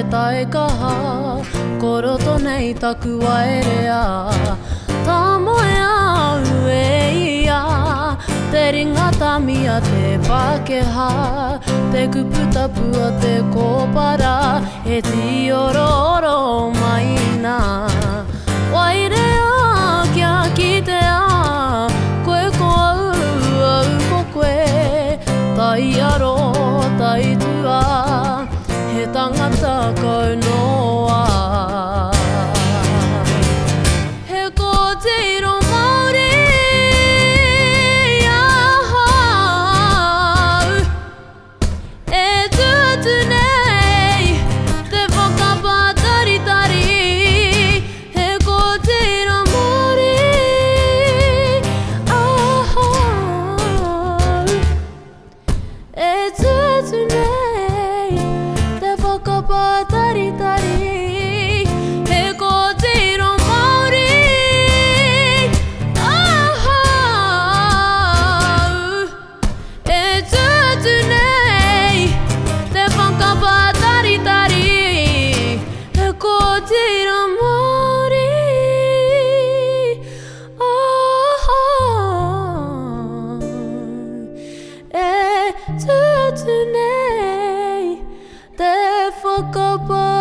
te taikaha, ko roto nei taku waerea. Tāmoea au e ia, te ringa tami a te Pākehā, te kupu tapu a te kōpara, e tīorooro mai nā. Waerea kia kitea, koe ko au, au ko koe, taiaro, taitua, he tangata kau noa. He kōtiro Māori ahau E tū atu nei te whakapātaritari He kōtiro Māori ahau E tū atu nei te whakapātaritari He kōtiro Māori ahau E tū atu nei te whakapātaritari He kōtiro Māori ahau E tū atu nei te whakapātaritari.